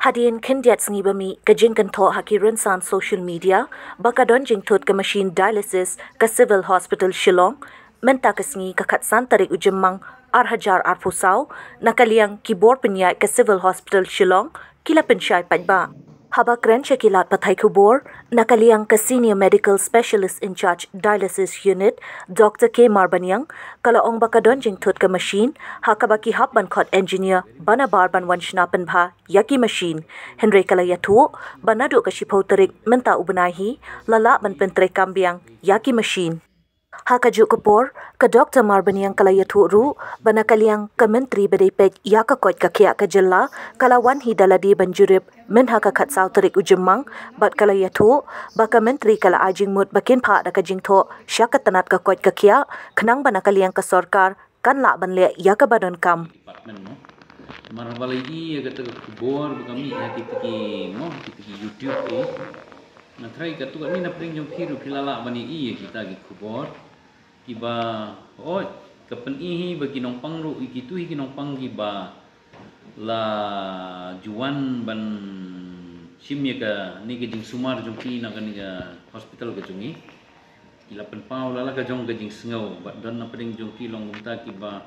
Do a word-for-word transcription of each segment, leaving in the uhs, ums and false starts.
Hadien khyndiat sngi ba mih ka jingkynthoh ha ki rynsan social media ba ka don jingthut ka machine dialysis ka Civil Hospital Shillong, mynta ka sngi ka khatsan tarik u Jymmang ar hajar arphew saw, na ka liang ki bor pynïaid ka Civil Hospital Shillong ki la pynshai paidbah. Haba kren sha ki lad pathai khubor, na ka liang ka Senior Medical Specialist in Charge Dialysis Unit, Doctor K Marbaniang, ka la ong ba ka don jingthut ka machine ha kaba ki hap ban khot engineer ba nabar ban wan shna pynbha ïa ki machine. Hynrei ka la ïathuh ba naduh ka shiphew tarik mynta u bnai hi la lah ban pyntreikam biang ïa ki machine. Ha kajuh ka por, ka Doctor Marbaniang ka la ïathuh ruh ba na ka liang ka Myntri ba dei peit ïa ka koit ka khiah ka jylla ka la wan hi da lade ban jurip mynha ka khatsaw tarik u Jymmang, bad ka la ïathuh ba ka Myntri ka la ai jingmut ba kin phah da ka jingthoh sha ka tnat ka koit ka khiah khnang ba na ka liang ka sorkar kan lah ban leh ïa kaba donkam. Department mo. Mar haba la ïohi ïa kata ka khubor ba ka mih ha kita ki mo, kita ki YouTube eh. Nga tharai katto katne na pdeng jong phi ruh phi la lah ban ïohi ïa kita ki khubor. Kiba, oh, ka pyni hi ba ki nongpang ruh, kitu hi ki nongpang kiba la ju wan ban shim ïa kane ka jingsumar jong ki na kane ka hospital ka jong ngi. Ki la pynpaw la la ka jong ka jingsngew, bad don na pdeng jong ki long kumta kiba,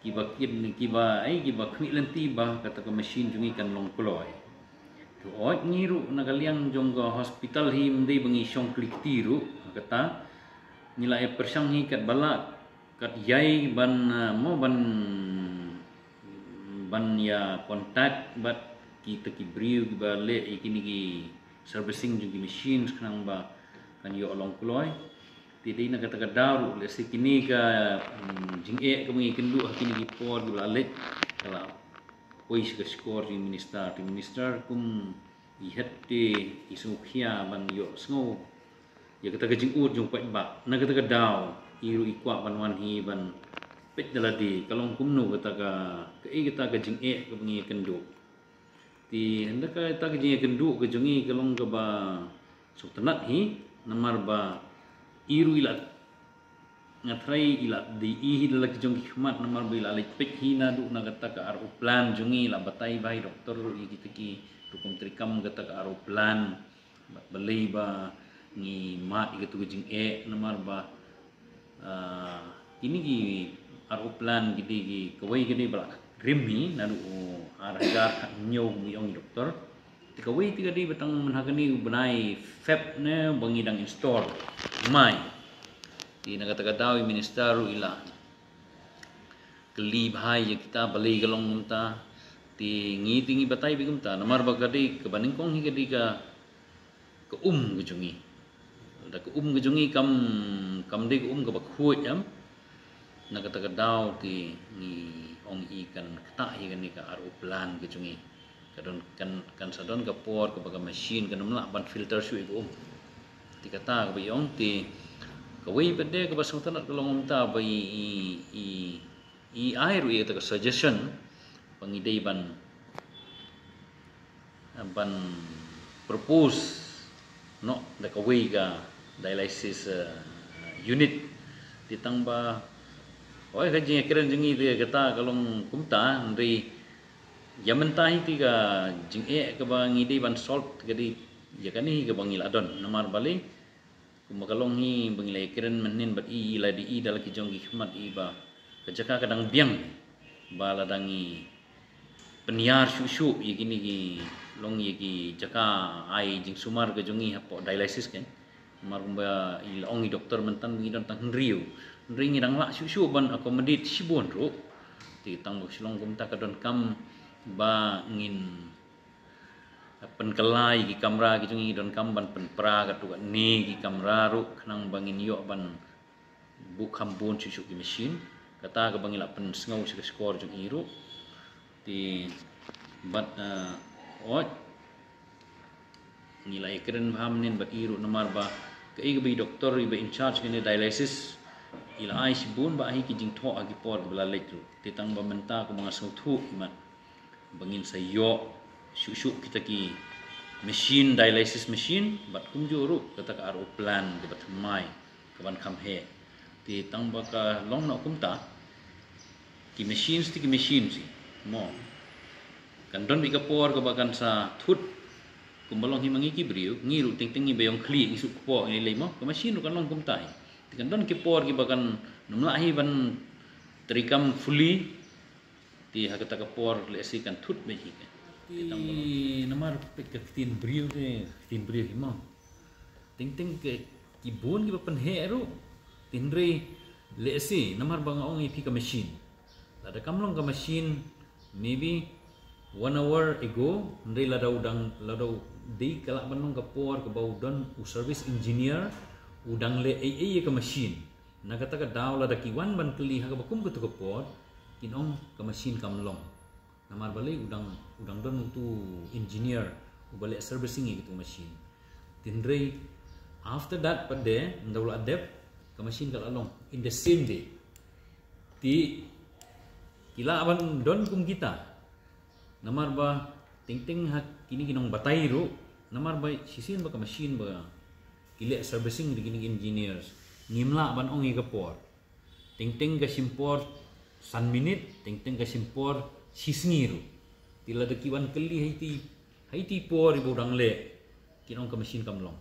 kiba kin, kiba, ai, kiba khmih lynti ba kata ka machine jong ngi kan long kloi. To oi ngi ruh na ka liang jong ka hospital hi ym dei ba ngi shong kli kti ruh, kata ngi la ïa pyrshang hi katba lah, kat ïai ban, ah, mo ban, ban ïa contact bad kita ki briew kiba leh ïa kine ki servicing jong ki machines khnang ba kan ïoh long kloi. Te dei na kata ka daw ruh lehse kine ka, mm, jingeh kaba ngi kynduh ha kine ki por kiba la leit ka la poi sha ka shkor jong i minister, te minister kum i het te i sngewkhia ban ïohsngew ïa kata ka jingud jong u paidbah. Na kata ka daw i ruh i kwah ban wan hi ban peit da lade ka long kumno kata ka, kaei kata ka jingeh kaba ngi ïa kynduh. Te hynda kata ka jingïakynduh ka jong ngi ka long kaba sngewtynnat hi, namar ba i ruh i la, nga tharai i la dei i hi da la ki jong ki khmat, namar ba i la leit peit hi naduh na kata ka R O plant jong ngi, i la batai bha i doktor ruh ïa kita ki rukom treikam kata ka R O plant. Bad balei ba ngi mad ïa katu ka jingeh, namar ba, ah, kine ki R O plant ki dei ki, kawei ka dei ba la rim hi naduh u ar hajar khathynñiew, kum i ong i doktor. Te kawei te ka dei ba tang mynha kane u bnai Feb ne ba ngi dang install mai. Te na kata ka daw i minister ruh i la kylli bha ïa kita balei ka long kumta. Te ngi te ngi batai bha kumta namar ba ka dei kaba nyngkong hi ka dei ka, ka um ka jong ngi. Da ka um ka jong ngi kam, kam dei ka um kaba khuid em. Na kata ka daw te ngi ong i kan ktah hi kane ka R O plant ka jong ngi. Ka don kan, kan sa don ka por kaba ka machine kan ym lah ban filter shuh ïa ka um. Te kata kaba i ong te kawei pat de kaba sngewtynnat ka long kumta ba i, i, i, i ai ruh ïa kata ka suggestion ba ngi dei ban, ban propose noh da kawei ka dialysis, eh, unit. Te tang ba, oi, ka jingïakren jong ngi te kata ka long kumta, hynrei ïa mynta hi te ka jingeh kaba ngi dei ban solve ka dei ïa kane hi kaba ngi la don, namar balei kumba ka long hi ba ngi la ïakren mynnin bad i, i la dei i da la ki jong ki khmat i ba ka jaka ka dang biang ba la dang i pynïar shuh shuh ïa kine ki long ïa ki jaka ai jingsumar ka jong ngi hapoh dialysis kan. Namar kumba i la ong i doktor mynta ngi don tang hynriew. Hynrei ngi dang lah shuh shuh ban accommodate shibun ruh. Te tang ba ka Shillong kumta ka donkam ba ngin pynkylla ïa ki kamra ki jong ngi, donkam ban pynpra katto katne ki kamra ruh khnang ba ngin ïoh ban buh kham bun shuh shuh ki machine. Kata kaba ngi la pynsngew sha ka shkor jong i ruh. Te bad, eh, oi ngi la ïakren bha mynnin bad i ruh namar ba kaei kaba i doktor iba in charge kane dialysis i la ai shibun ba hi ki jingthoh ha ki por kiba la leit ruh. Te tang ba mynta kumba nga sngewthuh i mat ba ngin sa ïoh shuh shuh kita ki machine, dialysis machine, bad kumjuh ruh kata ka R O plant kaba thymmai kaban kham heh. Te tang ba ka long noh kumta, Ki machines te ki machines hi mo. Kan don beit ka por kaba kan sa thut kumba long hi ma ngi ki briew, ngi ruh teng teng ngi ba ïong khlieh ngi shu kpoh ngi lei mo. Ka machine ruh kan long kumta hi. Te kan don ki por kiba kan nym lah hi ban treikam fully. Te ha kata ka por lehse kan thut beit hi ka. Te namar peit ka ktien briew te ktien briew hi mo. Teng teng ki bun kiba pynheh ruh. Te hynrei lehse namar ba nga ong ïa phi ka machine lada kam long ka machine, maybe one hour ago, hynrei lada u dang, lada u dei ka lah ban long ka por kaba u don u service engineer u dang leh ei ei ïa ka machine. Na kata ka daw lada ki wan ban kylli ha kaba kum katu ka por, kin ong ka machine kam long. Namar balei u dang, u dang don utu engineer uba leh servicing ïa katu ka machine. Te hynrei after that pat de, ynda u la dep, ka machine ka la long in the same day. Te ki lah ban don kum kita. Namar ba teng teng ha kine ki nongbatai ruh, namar ba shisien ba ka machine ba ki leh servicing da kine ki engineers, ngim lah ban ong ïa ka por. Teng teng ka shim por san minit, teng teng ka shim por shisngi ruh. Te lada ki wan kylli ha iti, ha iti por iba u dang leh, kin ong ka machine kam long.